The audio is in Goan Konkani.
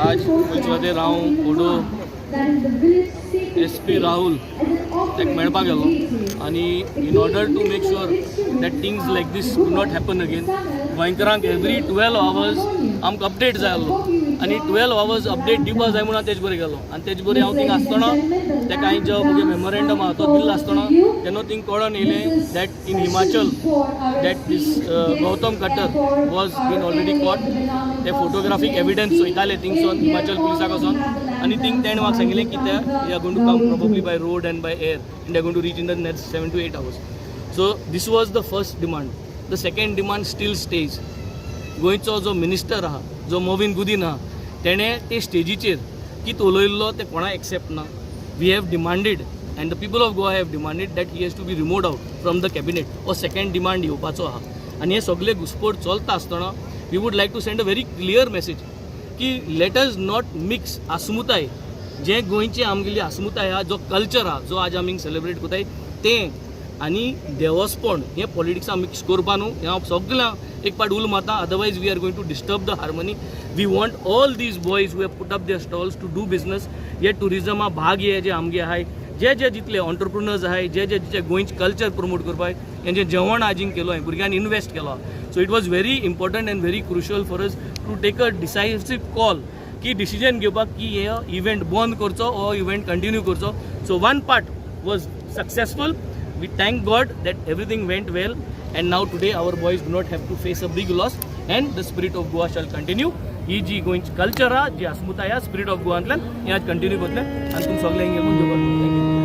आज पयसुवातेर हांव ओडो एस पी राहुल ताका मेळपाक गेलो आनी in order to make sure that things like this do not happen again, गोंयकारांक एवरी 12 आवर्स आमकां अपडेट जाय आसलो आनी 12 आवर्स अपडेट दिवपा जाय म्हणून हांव तेज बरें गेलो. आनी तेज बरें हांव थिंग आसतना तेका हांवें जो म्हगे मेमोरेंडम आहा तो दिल्लो आसतना तेन्ना थिंग कळोन येयलें that in Himachal that this Gautam Khattar was been already caught. ते फोटोग्राफीक एविडन्स चोयताले थिंगसोन, हिमाचल पुलिसाक वचोन, आनी थिंग तेणें म्हाका सांगिल्लें की ते they are going to come probably by road and by air and they are going to reach in the next 7 to 8 hours. So this was the first demand. The second demand still stays. गोंयचो जो मिनिस्टर आहा, जो मोविन गुदीन आहा, तेणें ते स्टेजीचेर कितें उलयल्लो तें कोणाक एक्सेप्ट ना. We have demanded and the people of Goa have demanded that he has to be removed out from the cabinet. हो सेकंड डिमांड येवपाचो आहा. आनी हे सगळे घुसपोट चलता आसतना we would like to send a very clear message की let us not mix आस्मुताय. जे गोंयची आमगेली आस्मुताय आहा, जो कल्चर आहा, जो आज आमी सेलिब्रेट करताय तें आनी देवस्पण हें पॉलिटिक्सा मिक्स करपा न्हू, हें हांव सगळ्यांक एक पाट उलो मारता. Otherwise we are going to disturb the harmony. We want all these boys who have put up their stalls to do business. हे टुरिजमा भाग हे जे आमगे आहाय, जे जे जितले ऑन्टरप्रुनर्स आहाय, जे जे जे गोंयचे कल्चर प्रमोट करपाक हेंचें जेवण आजींग केलो, हांवें भुरग्यांनी इनवेस्ट केलो. So it was very important and very crucial for us to take a decisive call की डिसिजन घेवपाक की हे इव्हेंट बंद करचो हो इव्हेंट कंटिन्यू करचो. So one part was successful. We thank God that everything went well and now today our boys do not have to face a big loss and the Spirit of Goa shall continue. ही जी गोंयची कल्चर आहा, जी अस्मिताय आहा, स्पिरीट ऑफ गोवांतल्यान हें आज कंटिन्यू करतले आनी तुमी सगळ्यांक thank you.